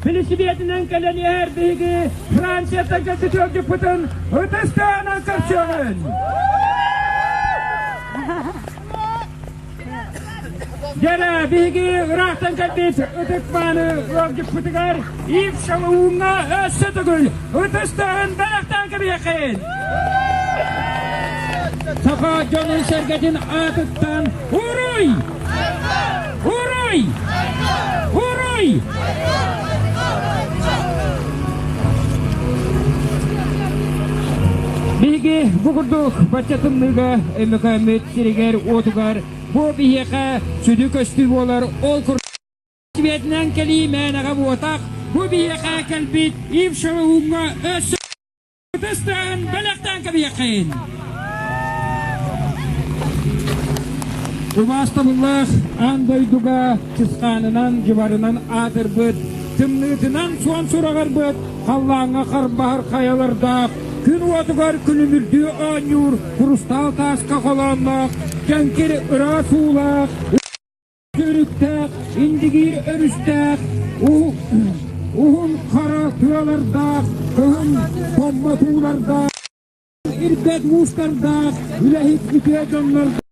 Билисибиэтинэн кэлэн иһэр биһиги Францияттан кэлбит ыалдьыппытын ытыс тыаһынан көрсүөҕүн! Дьэрэ, биһиги ыраахтан кэлбит ытык мааны ыалдьыппытыгар Ив Шалууҥҥа өссө төгүл ытыс тыаһын бэлэхтээн кэбиһиэххин! Саха дьонун-сэргэтин аатыттан Уруй! Уруй! Уруй! Биһиги бу курдук бачча тымныыга Өймөкөөммүт сиригэр-уотугар бу биһиэхэ сүдү көстүү буолар ол курдук сибиэтинэн кэлии мээнэҕэ буотах бу биһиэхэ кэлбит Ив Шалауҥҥа өссө Ытыстаан бэлэхтээн кэбиһиэххэйин! Убаастабыллаах аан дойдуга чысхаанынан, дьыбарынан аатырбыт, тымныытынан суон сураҕырбыт, халлааҥҥа харбаһар хайалардаах, күн уотугар күлүмүрдүү оонньуур курустаал тааска холоонноох, дьэҥкир ыраас уулаах, Өрүттээх, Индигиир өрүстээх, уһун хара тыалардаах, кыһын томмотуулардаах, ирбэт муустардаах, үлэһит үтүө дьоннордоох.